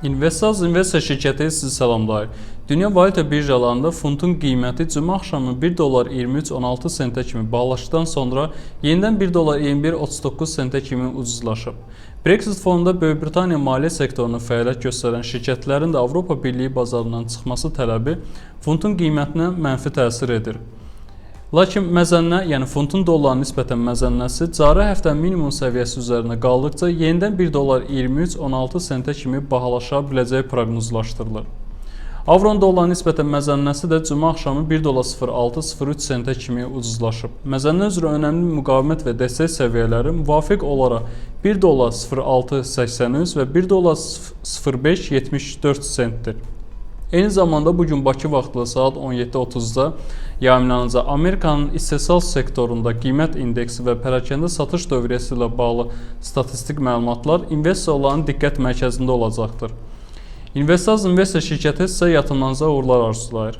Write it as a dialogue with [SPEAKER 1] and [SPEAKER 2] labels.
[SPEAKER 1] Investors Investor şirkəti sizi salamlayır. Dünya valyuta birjalarında funtun qiyməti cümə axşamı 1 dollar 23.16 sentə kimi bahalaşdıqdan sonra yenidən 1 dollar 21.39 sentə kimi ucuzlaşıb. Brexit fonunda Böyük Britaniya maliyyə sektorunda fəaliyyət göstərən şirkətlərin də Avropa Birliyi bazarından çıxması tələbi funtun qiymətinə mənfi təsir edir. Lakin məzənnə, yəni funtun dollara nisbətən məzənnəsi cari həftənin minimum səviyyəsi üzərində qaldıqca yenidən 1 dollar 23.16 sentə kimi bahalaşa biləcəyi proqnozlaşdırılır. Avronun dollara nisbətən məzənnəsi də cümə axşamı 1 dollar 06.03 sentə kimi ucuzlaşıb. Məzənnə üzrə önəmli müqavimət və dəstək səviyyələri müvafiq olaraq 1 dollar 06.83 və 1 dollar 05.74 sentdir. Eyni zamanda bu gün Bakı vaxtı saat 17:30-da yayımlanacaq Amerikanın istehsal sektorunda qiymət indeksi və pərakəndə satış dövriyyəsi ilə bağlı statistik məlumatlar investorların diqqət mərkəzində olacaqdır. Investors Investor şirkəti sizə yatırımlarınıza uğurlar arzulayır.